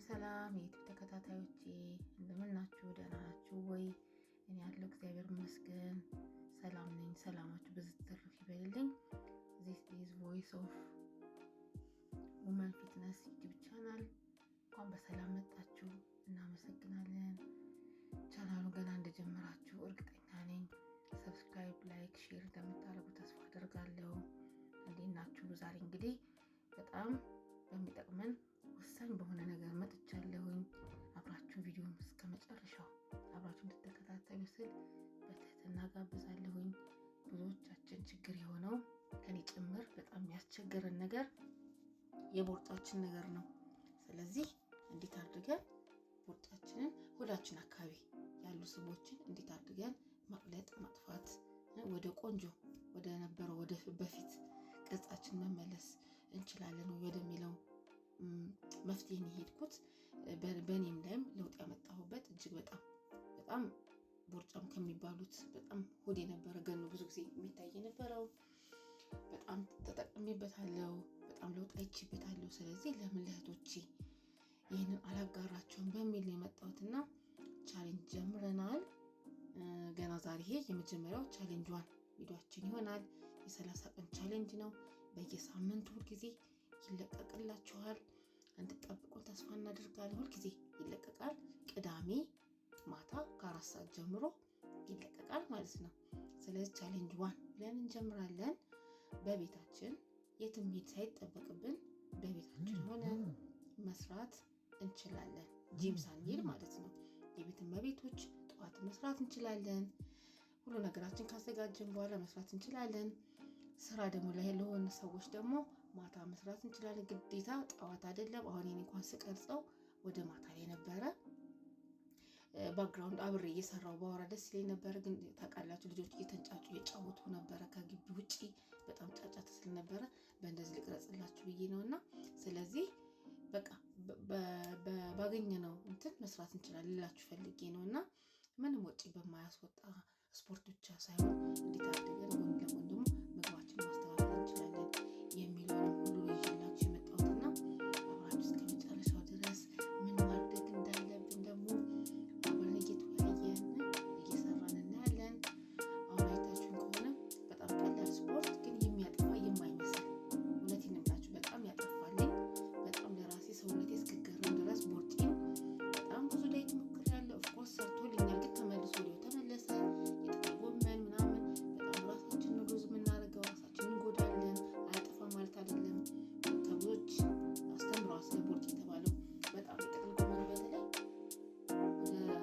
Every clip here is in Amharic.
ሰላም የዩቲዩብ ተከታታዮቼ፣ እንደምን ናችሁ? ደህና ናችሁ ወይ? እኔ ያለው እግዚአብሔር ይመስገን ሰላም ነኝ። ሰላማችሁ ብዝት ትርፍ ይበልልኝ። This is Voice of Women Fitness YouTube channel። እንኳን በሰላም መጣችሁ። እናመሰግናለን። ቻናሉ ገና እንደጀመራችሁ እርግጠኛ ነኝ። Subscribe፣ like፣ share እንደምታደርጉ ተስፋ አደርጋለሁ። እንዴት ናችሁ? ዛሬ እንግዲህ በጣም በሚጠቅመን ወሳኝ በሆነ ነገር መጥቻለሁኝ። አብራችሁን ቪዲዮን እስከ መጨረሻው አብራችሁ እንድትከታተሉ ስል በትህትና ጋብዛለሁኝ። ብዙዎቻችን ችግር የሆነው፣ ከኔ ጭምር፣ በጣም የሚያስቸግረን ነገር የቦርጫችን ነገር ነው። ስለዚህ እንዴት አድርገን ቦርጫችንን፣ ሆዳችን አካባቢ ያሉ ስቦችን እንዴት አድርገን ማቅለጥ፣ ማጥፋት፣ ወደ ቆንጆ ወደ ነበረው ወደ በፊት ቅርጻችን መመለስ እንችላለን ወደሚለው መፍትሄን የሄድኩት፣ በእኔም ላይም ለውጥ ያመጣሁበት፣ እጅግ በጣም በጣም ቦርጫም ከሚባሉት በጣም ሆድ የነበረ ገኖ ብዙ ጊዜ የሚታይ የነበረው በጣም ተጠቅሜበታለሁ። በጣም ለውጥ አይቼበታለሁ። ስለዚህ ለምን ለእህቶቼ ይህንን አላጋራቸውም በሚል ነው የመጣሁትና challenge ጀምረናል። ገና ዛሬ ይሄ የመጀመሪያው challenge one ቪዲዮአችን ይሆናል። የ30 ቀን challenge ነው። በየሳምንቱ ሁልጊዜ ይለቀቅላችኋል። እንድትጠብቁን ተስፋ እናደርጋለን። ሁልጊዜ ይለቀቃል። ቅዳሜ ማታ ከ4 ሰዓት ጀምሮ ይለቀቃል ማለት ነው። ስለዚህ challenge one ብለን እንጀምራለን። በቤታችን የትም መሄድ ሳይጠበቅብን በቤታችን ሆነን መስራት እንችላለን። ጂም ሳንሄድ ማለት ነው። የቤት እመቤቶች ጠዋት መስራት እንችላለን። ሁሉ ነገራችን ካዘጋጀን በኋላ መስራት እንችላለን። ስራ ደግሞ ላይ ለሆነ ሰዎች ደግሞ ማታ መስራት እንችላለን። ግዴታ ጠዋት አይደለም። አሁን እኔ እንኳን ስቀርጸው ወደ ማታ ላይ ነበረ። Background አብሬ እየሰራው ባወራ ደስ ይለኝ ነበረ፣ ግን ታውቃላችሁ ልጆች እየተንጫጩ እየጫወቱ ነበረ ከግቢ ውጭ፣ በጣም ጫጫታ ስለነበረ በእንደዚህ ልቅረጽላችሁ ብዬ ነው። እና ስለዚህ በቃ ባገኘነው እንትን መስራት እንችላለን ልላችሁ ፈልጌ ነው። እና ምንም ወጪ በማያስወጣ፣ ስፖርት ብቻ ሳይሆን እንዴት አድርገን ጎን ለጎን ደግሞ ምግባችን ማስተካከል እንችላለን የሚለውን ሁሉ ይዤላችሁ የመጣሁትና አብራችሁ እስከ መጨረሻው ድረስ ምን ማድረግ እንዳለብን ደግሞ አብረን እየተወያየን እየሰራን እናያለን። አሁን አይታችሁን ከሆነ በጣም ቀላል ስፖርት ግን የሚያጠፋ የማይመስል፣ እውነቴን ነው የምላችሁ፣ በጣም ያጠፋልኝ። በጣም ለራሴ ሰውነቴ እስክገረም ድረስ ቦርጬን በጣም ብዙ diet ሞክሬያለሁ። Of course ሰርቶልኛል፣ ግን ተመልሶ ሊሆን ተመለሰ። የጥቅል ጎመን ምናምን በጣም ራሳችንን lose የምናደርገው፣ ራሳችንን እንጎዳለን። አያጠፋ ማለት አይደለም። ከብዙዎች አስተምረዋል ስለ ቦርጭ የተባለው። በጣም የጥቅል ጎመን በተለይ ወደ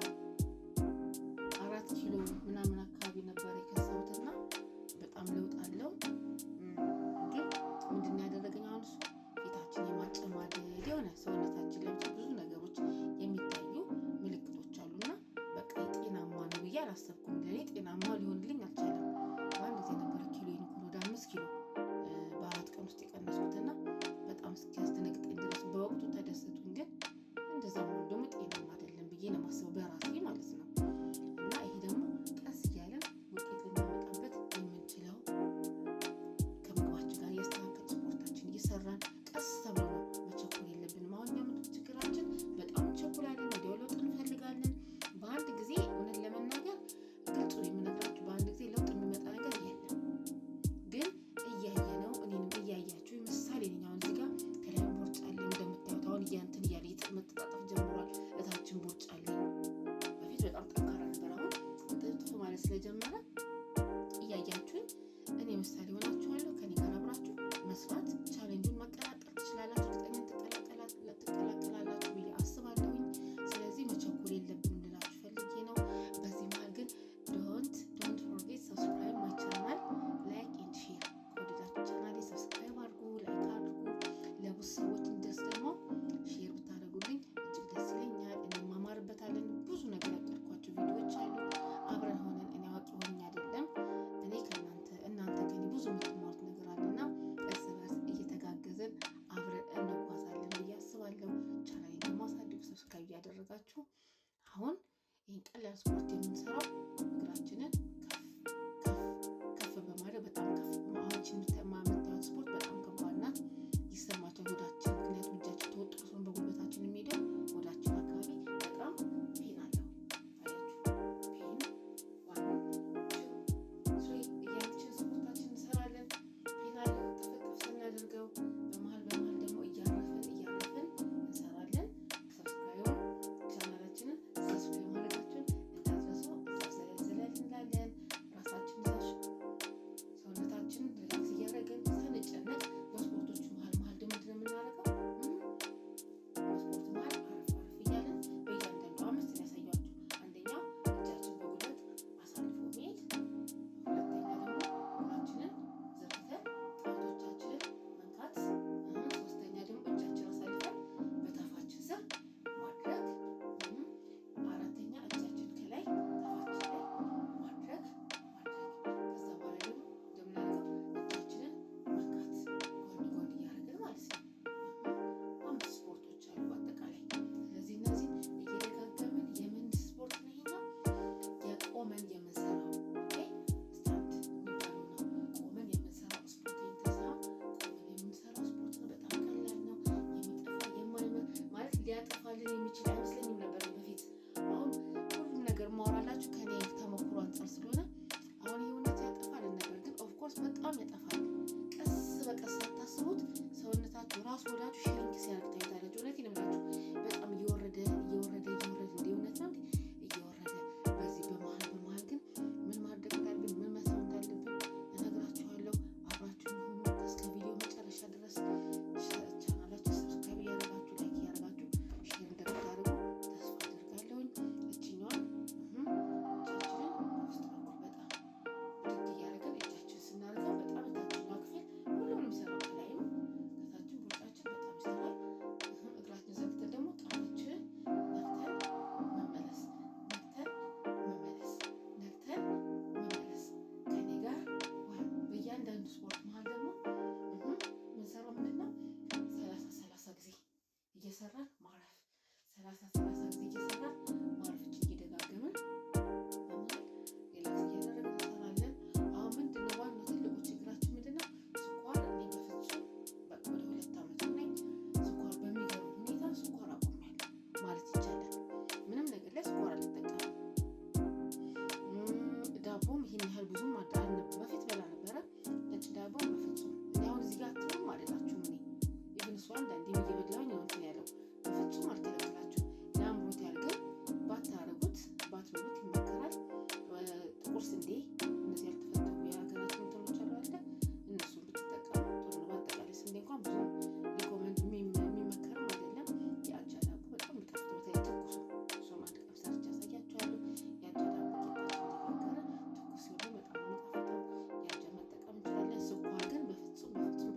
4 ኪሎ ምናምን አካባቢ ነበር የከሳሁትና በጣም ለውጥ አለው። ግን ምንድን ያደረገኝ አሁን እሱ ፊታችን የማጨማደድ፣ የሆነ ሰውነታችን ላይ ብቻ ብዙ ነገሮች የሚታዩ ምልክቶች አሉና በቃ ጤናማ ነው ብዬ አላሰብኩም። ለእኔ ጤናማ ሊሆንልኝ አልቻለም። በአንድ ጊዜ ነበረ ኪሎ እንኳን ወደ 5 ኪሎ በ4 ቀን ውስጥ የቀነስኩትና በጣም እስኪያስደነግጠኝ ድረስ በወቅቱ ተደሰቱኝ። ግን እንደዛ ሆኖ ደግሞ ጤናማ አይደለም ብዬ ነው የማስበው በራሴ ማለት ነው። እና ይሄ ደግሞ ቀስ እያለን ውጤት ልናመጣበት የምንችለው፣ ከምግባችን ጋር እያስተካከል፣ ስፖርታችን እየሰራን፣ ቀስ ተብሎ ነው፣ መቸኮል የለብንም። አሁን እኛ ምንድን ችግራችን? በጣም እንቸኩላለን፣ ወዲያው ለውጥ እንፈልጋለን። በአንድ ጊዜ፣ እውነት ለመናገር ግልጹ ነው የምነግራችሁ፣ በአንድ ጊዜ ለውጥ የሚመጣ ነገር የለም። ግን እያየ ነው፣ እኔንም እያያችሁ ምሳሌ ነኝ። አሁን እዚህ ጋር ከላይ ቦርጭ አለኝ እንደምታዩት፣ አሁን እያንትን እያለ መተጣጠፍ ጀምሯል። እታችን ቦርጭ አለኝ። በፊት በጣም ጠንካራ ነበር። አሁን ጥጥፍ ማለት ስለጀመረ እያያችሁኝ እኔ ምሳሌ ሆናችኋለሁ። ከኔ ጋር አብራችሁ መስራት፣ challenge ኡን መቀላቀል ትችላላችሁ። እርግጠኛ ትቀላቀላላችሁ ብዬ አስባለሁኝ። ስለዚህ መቸኮል የለብንም ልላችሁ ፈልጌ ነው። በዚህ መሀል ግን don't forget subscribe my channel፣ like and share። ከወደዳችሁ ቻናሌ subscribe አድርጉ፣ like አድርጉ። ለብዙ ሰዎች እንዲደርስ ደግሞ share ብታደርጉልኝ እጅግ ደስ ይለኛል። እንማማርበታለን። ብዙ ነገር ያቀድኳቸው ቪዲዮዎች አሉ። አብረን ሆነን፣ እኔ አዋቂ ሆኜ አይደለም፣ እኔ ከእናንተ፣ እናንተ ከኔ ብዙ የምትማሩት ነገር አለና እርስ በርስ እየተጋገዝን አብረን እንጓዛለን ብዬ አስባለሁ። ቻናሌን ደግሞ አሳድጉ፣ subscribe እያደረጋችሁ። አሁን ይህን ቀላል ስፖርት የምንሰራው እግራችንን ከፍ ከፍ ከፍ በማድረግ፣ በጣም ከፍ። አሁን የምታዩት ስፖርት በጣም ከባድ ናት፣ ይሰማቸው ሆዳችን። ምክንያቱም እጃችን ተወጥሮ ስለሆነ በጉልበታችን የሚሄደው በቀስ ሳታስቡት ሰውነታችሁ ራሱ ወዳችሁ shrink ሲያደርግ ታዩታላችሁ። እውነቴን ነው የምላችሁ። በጣም እየወረደ እየወረደ እየወረደ፣ እንደ እውነት ነው እየወረደ። በዚህ በመሀል በመሀል ግን ምን ማድረግ እንዳለብን፣ ምን መተው እንዳለብን እነግራችኋለሁ። አብራችሁን ሁኑ እስከ ቪዲዮ መጨረሻ ድረስ። ቻናላችሁ subscribe እያደረጋችሁ፣ like እያደረጋችሁ፣ share እንደምታደርጉ ተስፋ አደርጋለሁኝ። እችኛዋን እጃችንን በውስጥ በኩል በጣም ብድግ እያደረግን እጃችን ስናደርገው በጣም የታችኛው ክፍል ሁሉንም ይሰራል። ከላይም ከታችን ቦርጫችን በጣም ይሰራል። እግራችን ዘርግተን ደግሞ ጣታችንን ነክተን መመለስ፣ ነክተን መመለስ፣ ነክተን መመለስ። ከኔ ጋር በእያንዳንዱ ስፖርት መሀል ደግሞ ምንሰራው ምንድን ነው? 30 30 ጊዜ እየሰራን ማረፍ፣ 30 30 ጊዜ እየሰራን ማረፍ። እችን እየደጋገምን በመሀል relax እያደረግን እንሰራለን። አሁን ምንድነው ዋናው ትልቁ ችግራችን ምንድነው? ስኳር። እኔ በፍጹም በቃ ወደ 2 ዓመት ሆነኝ። ስኳር በሚገርም ሁኔታ ስኳር አቁሜያለሁ ማለት ይቻላል። ምንም ነገር ላይ ስኳር አልጠቀምም። ዳቦም ይሄን ያህል ብዙም በፊት በላ ነበረ። ነጭ ዳቦ በፍጹም። እኔ አሁን እዚህ ጋር አትብሉም አልላችሁም። እኔ even እሱ አንዳንዴም እየበላሁኝ ነው እንትን ያለው፣ በፍጹም አልከለክላችሁም። ለአምሮት ያህል ግን ባታረጉት፣ ባትበሉት ይመከራል። ጥቁር ስንዴ፣ እነዚህ ያልተፈተጉ የሀገራችን እንትኖች አሉ አይደለ? እነሱን ብትጠቀሙ ጥሩ ነው። በአጠቃላይ ስንዴ እንኳን ብዙ recommend የሚመከርም አይደለም። የአጃ ዳቦ በጣም የሚጣፍጥ፣ በተለይ ትኩሱ፣ እሱም አንድ ቀን ሰርቼ አሳያችኋለሁ። የአጃ ዳቦ ቂጣችን እየጋገረ ትኩስ ሲሆን በጣም ነው የሚጣፍጠው። የአጃ መጠቀም እንችላለን። ስኳር ግን በፍጹም በፍጹም በፍጹም።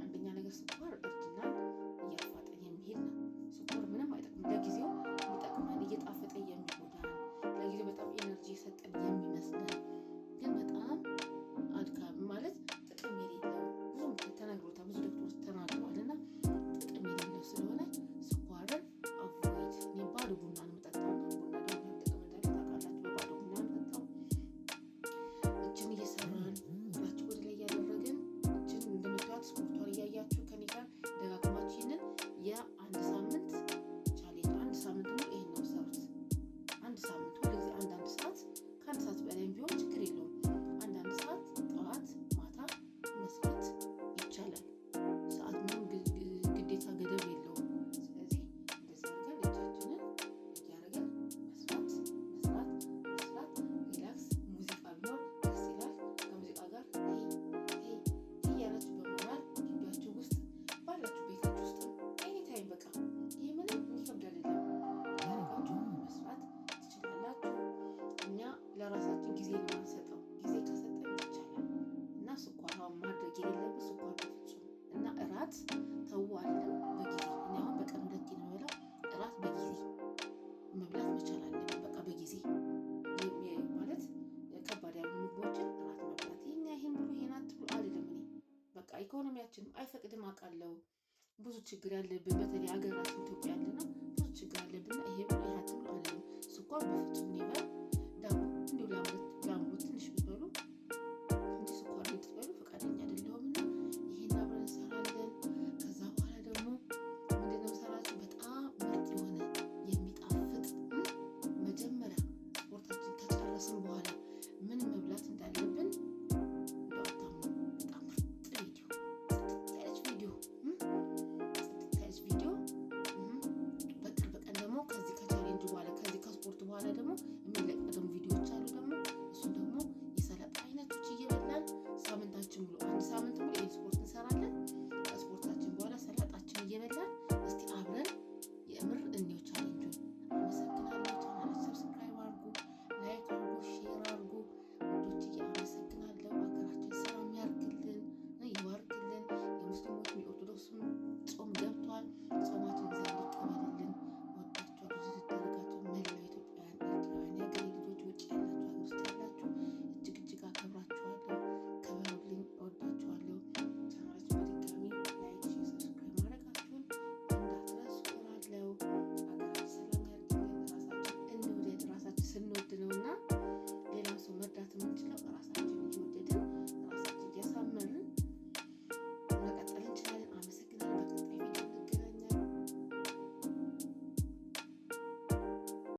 አንደኛ ነገር ስኳር እርጅናን እያፋጠን የሚሄድ ነው። ስኳር ምንም አይጠቅምም። ለጊዜው የሚጠቅመን እየጣፈጠ የሚጎዳን፣ ለጊዜው በጣም energy የሰጠን የሚመስለን ግን በጣም አድካሚ፣ ማለት ጥቅም የሌለው፣ ብዙም ተነግሮታል፣ ብዙ ዶክተሮች ተናግረዋል። እና ጥቅም የሌለው ስለሆነ ስኳርን avoid። እኔ ባዶ ቡና ነው የምጠጣው እና ቡና ደግሞ ጥቅም እንዳለ ታውቃላችሁ። በባዶ ቡና ነው የምጠጣው። እችን እየሰራን እግራችሁ ወደ ላይ እያደረግን እችን እንደምታዩት ስፖርቷን እያያችሁ ከኔ ጋር ደጋግማችሁ ይህንን የአንድ ሳምንት challenge፣ አንድ ሳምንት ሙሉ ይሄን ነው የምሰሩት። አንድ ሳምንት ሁልጊዜ አንዳንድ ሰዓት፣ ከአንድ ሰዓት በላይም ቢሆን ችግር የለውም። አንዳንድ ሰዓት ጠዋት ማታ መስራት ይቻላል። ሰዓት ምንም ግዴታ ገደብ የለውም። ስለዚህ እንደዚህ አድርገን እጃችንን እያደረግን መስራት መስራት መስራት፣ relax። ሙዚቃ ቢኖር ደስ ይላል። ከሙዚቃ ጋር hey hey እያላችሁ በሞራል ግቢያችሁ ውስጥ ባላችሁ ቤታችሁ ውስጥ anytime፣ በቃ ይህ ምንም የሚከብድ አይደለም። እያደረጋችሁ መስራት ትችላላችሁ። እኛ ለራሳችን ጊዜ ነው የማንሰጠው። ጊዜ ከሰጠን ይቻላል። እና ስኳር ማድረግ የሌለብን ስኳር በፍጹም። እና እራት ተው አልልም፣ በጊዜ። እኔ አሁን በቀን ሁለቴ ነው የምበላው። እራት በጊዜ መብላት መቻል አለብን። በቃ በጊዜ ማለት ከባድ ያሉ ምግቦችን እራት መብላት፣ ይሄን ይሄን ብሉ ይሄን አትብሉ አልልም። እኔ በቃ ኢኮኖሚያችንም አይፈቅድም አውቃለሁ። ብዙ ችግር ያለብን በተለይ ሀገራችን ኢትዮጵያ ያለና ብዙ ችግር አለብንና ይሄ ብሉ ይሄ አትብሉ አልልም። ስኳር በፍጹም never።